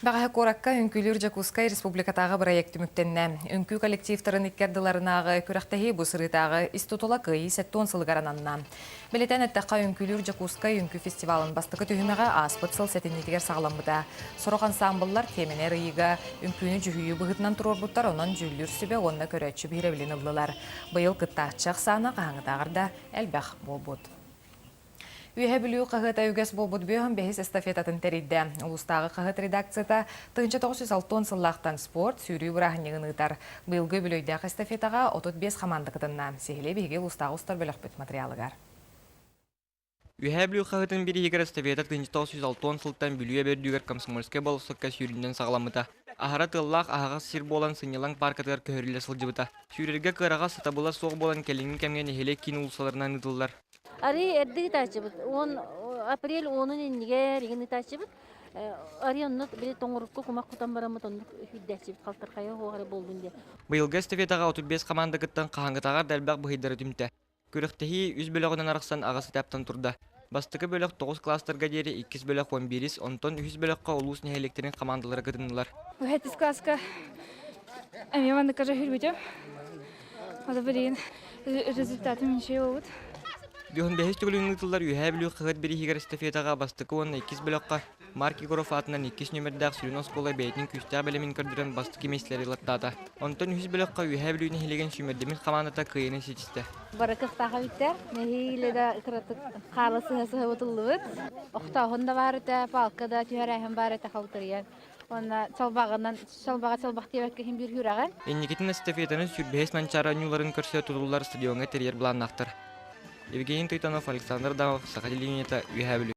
Бэҕэһээ куоракка Үҥкүүлүүр Дьокуускай республикатааҕы бырайыак түмүктэннэ. Үҥкүү коллективтарын икки ардыларынааҕы күрэхтэһии бу сырыытааҕы ис тутула Кыайыы 70 сылыгар ананна. Бэлиэтээн эттэххэ, Үҥкүүлүүр Дьокуускай үҥкүү фестивалын бастакы түһүмэҕэ ааспыт сыл сэтинньитигэр саҕаламмыта. Сорох ансаамбыллар тиэмэни арыйыыга үҥкүүнү дьүһүйүү быһыытынан туруорбуттар, онон дьүүллүүр сүбэ уонна көрөөччү биһирэбилин ыллылар. Быйыл кыттааччы ахсаана хаһааҥҥытааҕар да элбэх буолбут. Үөһээ Бүлүү хаһыата үгэс буолбут бүөһүн бэһис эстафетатын тэрийдэ. Улуустааҕы хаһыат редакцията 1960 сыллаахтан спорт, сүүрүү бырааһынньыгын ыытар. Быйылгы үбүлүөйдээх эстафетаҕа 35 хамаанда кытынна. Сиһилии биһиги улуустааҕы устар бөлөхпүт матырыйаалыгар. Үөһээ Бүлүү хаһыатын бирииһигэр эстафета 1960 сылтан Бүлүү эбэ үрдүгэр Комсомольскай болуоссакка сүүрүүнэн саҕаламмыта. Аһара тыаллаах аһаҕас сир буолан сынньалаҥ пааркатыгар көһөрүллэ сылдьыбыта. Сүүрэргэ кыараҕас сатабыла суох буолан кэлиҥҥи кэмҥэ нэһилиэк киин уулуссаларынан ыытыллар. Арыы эрдэ ыытааччыбыт. Уон апрель уонун иннигэр игин ыытааччыбыт. Арыы онно били тоҥорукка кумах кутан бараммыт оннук сүүрдээччибит халтархайа суох эрэ буоллун диэн. Быйылгы эстафетаҕа 35 хамаанда кыттан хаһааҥҥытааҕар да элбэх быһыйдары түмтэ. Күрэхтэһии үс бөлөҕүнэн арахсан аҕыс этаптан турда. Бастакы бөлөх тоҕус класстарга диэри, иккис бөлөх уон биирис, онтон үһүс бөлөххө улуус нэһилиэктэрин хамаандалара кытыннылар. Үһэттис класска эмиэ маннык кажа хүрбүтүм. Ата билигин результатым үчүгэй буолбут. Бүгүн бэһис төгүлүн ыытыллар Үөһээ Бүлүү хаһыат бирииһигэр эстафетаҕа бастакы уонна иккис бөлөххө Марк Егоров аатынан иккис нүөмэрдээх сүрүн оскуола бэйэтин күүстээх бэлэмин көрдөрөн бастакы миэстэлэри ылаттаата. Онтон үһүс бөлөххө Үөһээ Бүлүү нэһилиэгин сүүмэрдэммит хамаандата кыайыыны ситистэ. Бары кыахтаах эбиттэр. Нэһиилэ да кыратык хаала сыһа-сыһа бутуллубут. Охтооһун да баар этэ, палка да түһэрээһин баар этэ халтырыйан. Уонна чалбаҕынан, чалбаҕа чалбах диэбэккэ иһин биир күрэҕин. Инникитин эстафетаны сүүрбэһис Манчаары оонньууларын көрсө тутуллар стадиоҥҥа тэрийэр былааннаахтар. Евгений Тойтонов, Александр Адамов, Саха телевидениета, Үөһээ Бүлүү.